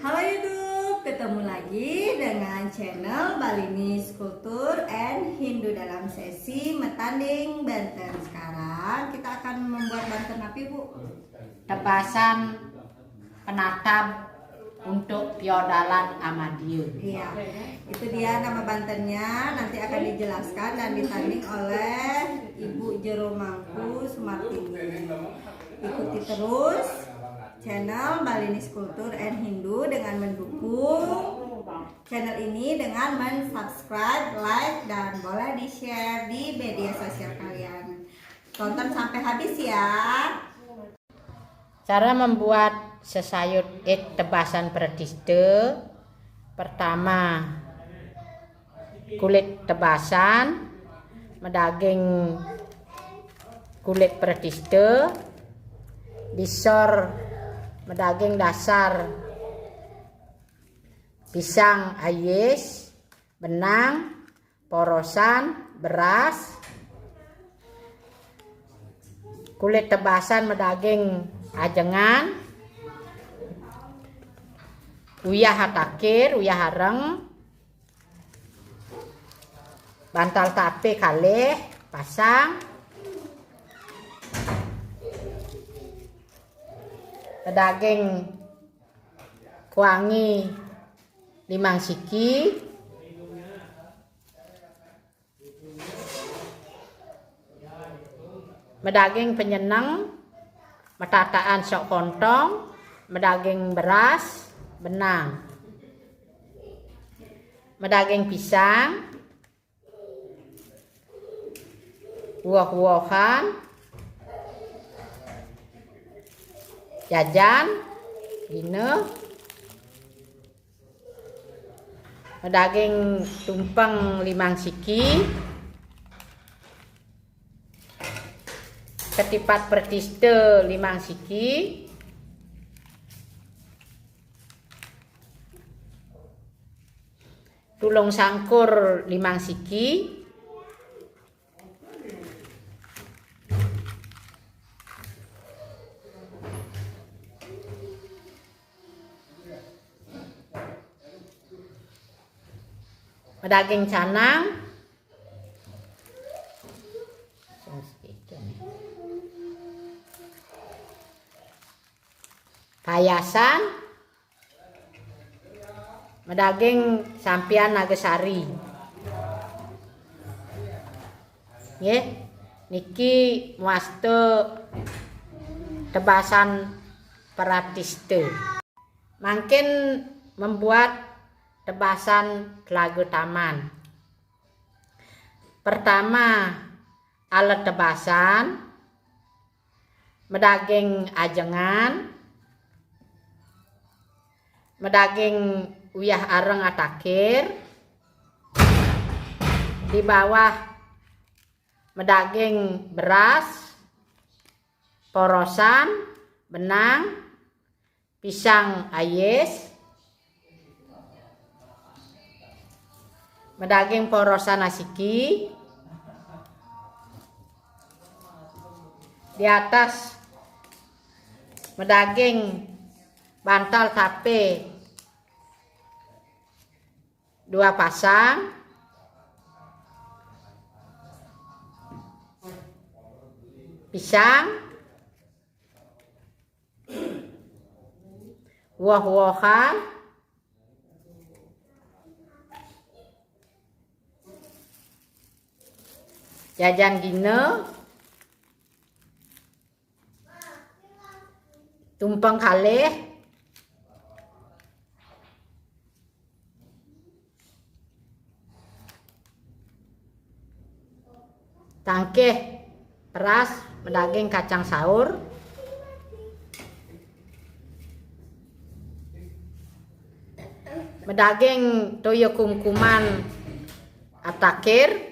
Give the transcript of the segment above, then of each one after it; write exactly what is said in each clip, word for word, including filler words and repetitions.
Halo YouTube, ketemu lagi dengan channel Balinese Culture and Hindu dalam sesi Metanding Banten. Sekarang kita akan membuat banten apa, Bu? Tebasan penatap untuk piodalan amadie. Iya, itu dia nama bantennya, nanti akan dijelaskan dan ditanding oleh Ibu Jero Mangku Sumartini. Ikuti terus channel Balinese Culture and Hindu dengan mendukung channel ini dengan mensubscribe, like, dan boleh di-share di media sosial kalian. Tonton sampai habis ya. Cara membuat sesayut it tebasan pratistha. Pertama, kulit tebasan, madaging kulit pratistha, disor madaging dasar pisang ayis, benang, porosan, beras, kulit tebasan madaging ajengan, uyah atakir, uyah areng, bantal tape kalih pasang, madaging kuangi limang siki, madaging penyeneng, matataan sok kontong, madaging beras, benang, madaging pisang, woh-wohan, jajan, gina, madaging tumpeng limang siki, ketipat pratistha limang siki, tulung sangkur limang siki, madaging canang, payasan, madaging sampian nagasari. Nggih, niki muasta tebasan pratistha. Mangkin membuat tebasan telaga taman. Pertama, alat tebasan, madaging ajengan, madaging uyah areng atakir, di bawah madaging beras, porosan, benang, pisang ayis, madaging porosan asiki, di atas madaging bantal tape dua pasang, pisang, woh-wohan, jajan gina, tumpeng kalih, tangkih peras madaging kacang saur, madaging toya kumkuman atakir,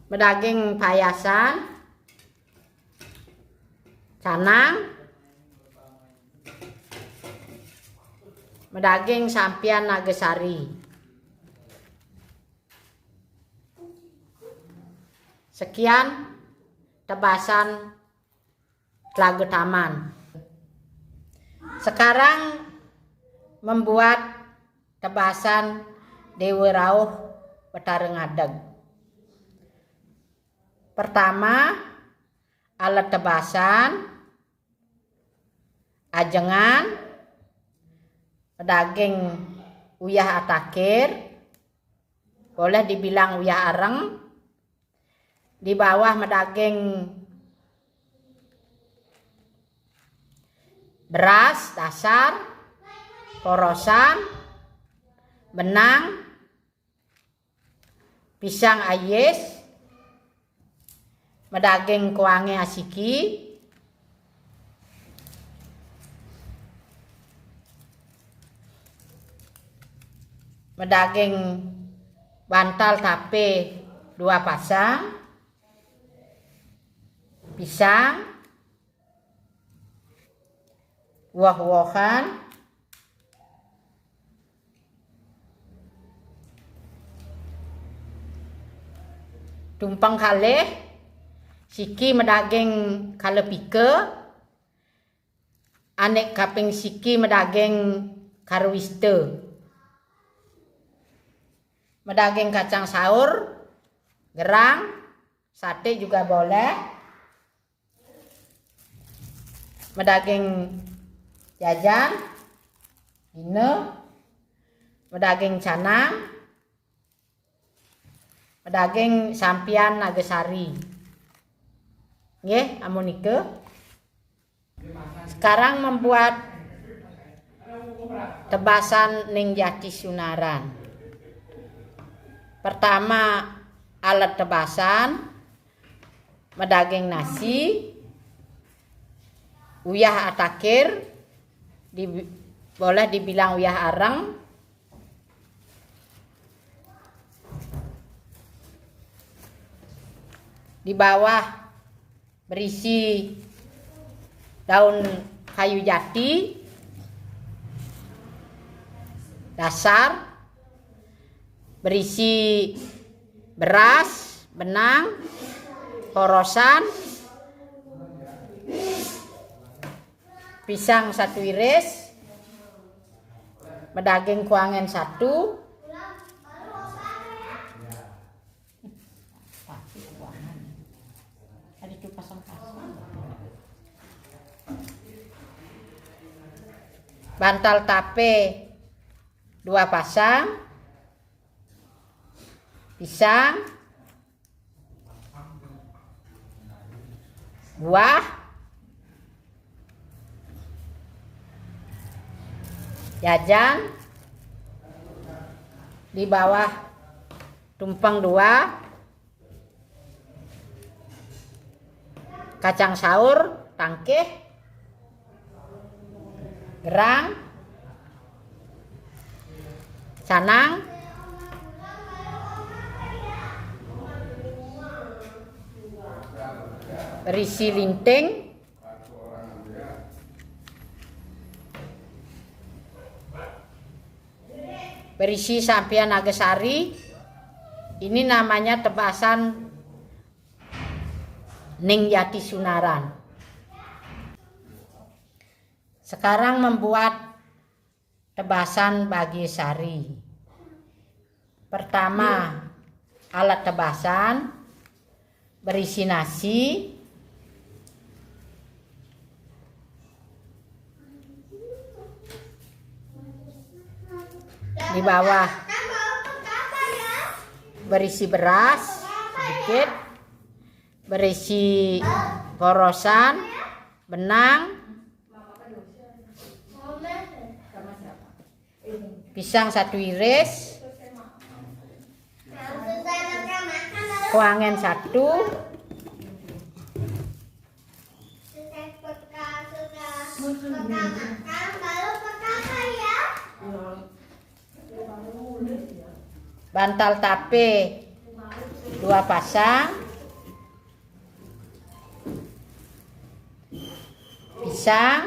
madaging payasan, canang, madaging sampian nagasari. Sekian tebasan Telaga Taman. Sekarang membuat tebasan Dewa Rauh Betara Ngadeg. Pertama, alat tebasan, ajengan, daging uyah atakir, boleh dibilang uyah areng, di bawah medaging beras dasar, porosan, benang, pisang ayis, medaging kuange asiki, medaging bantal tape dua pasang, pisang, woh-wohan, tumpeng kalih, siki medaging kalepika, anek kaping siki medaging karwista, medaging kacang saur, gerang, sate juga boleh, medaging jajan, ina, medaging canang, medaging sampian Nagasari. Nggih, amun nika. Sekarang membuat tebasan Ning Jati Sunaran. Pertama, alat tebasan, medaging nasi, uyah atakir, di, boleh dibilang uyah areng, di bawah berisi daun kayu jati dasar, berisi beras, benang, porosan, pisang satu iris, medaging kuangen satu, bantal tape dua pasang, pisang, buah, jajan, di bawah tumpeng dua, kacang saur, tangkih, gerang, canang, berisi linting, berisi sampian Nagasari. Ini namanya tebasan Ning Jati Sunaran. Sekarang membuat tebasan Bagisari. Pertama, alat tebasan berisi nasi, di bawah berisi beras sedikit, berisi porosan, benang, pisang satu iris, kuangen satu, bantal tape dua pasang, pisang,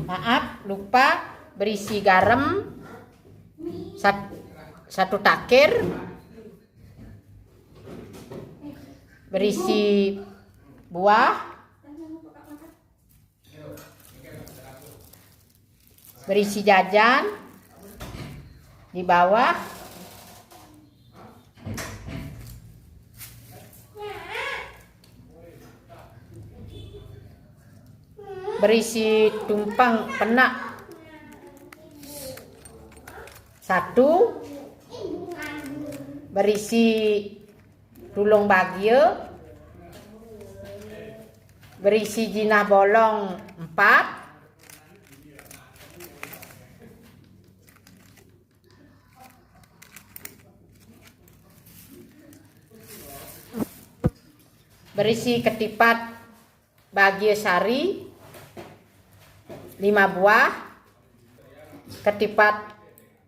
maaf, lupa, berisi garam sat-, satu takir, Berisi buah, berisi jajan di bawah, berisi tumpeng penak satu, berisi tulung bagia, berisi jinah bolong empat, berisi ketipat bagia sari lima buah, ketipat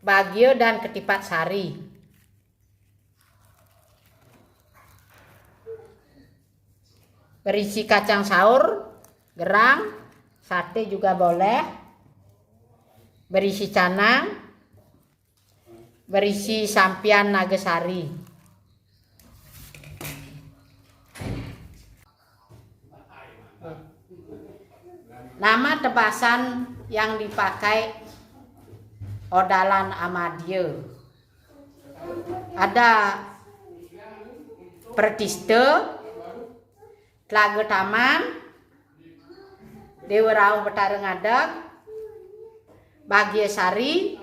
bagia dan ketipat sari. Berisi kacang saur, gerang, sate juga boleh. Berisi canang, berisi sampian nagasari. Nama tebasan yang dipakai odalan amadia? Ada Pratista, Telaga Taman, Dewa Rauh Betara Ngadeg, Bagia Sari,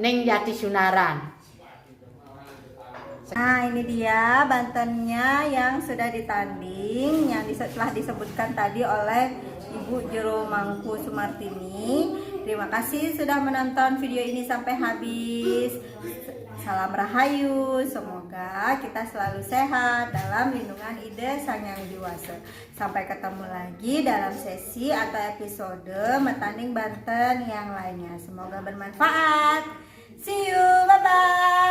ning Jati Sunaran. Nah, ini dia bantennya yang sudah ditanding, yang dise- telah disebutkan tadi oleh Ibu Jero Mangku Sumartini. Terima kasih sudah menonton video ini sampai habis. Salam rahayu, semoga kita selalu sehat dalam lindungan Ida Sang Hyang Widi Wasa. Sampai ketemu lagi dalam sesi atau episode Mataning Banten yang lainnya. Semoga bermanfaat. See you, bye-bye.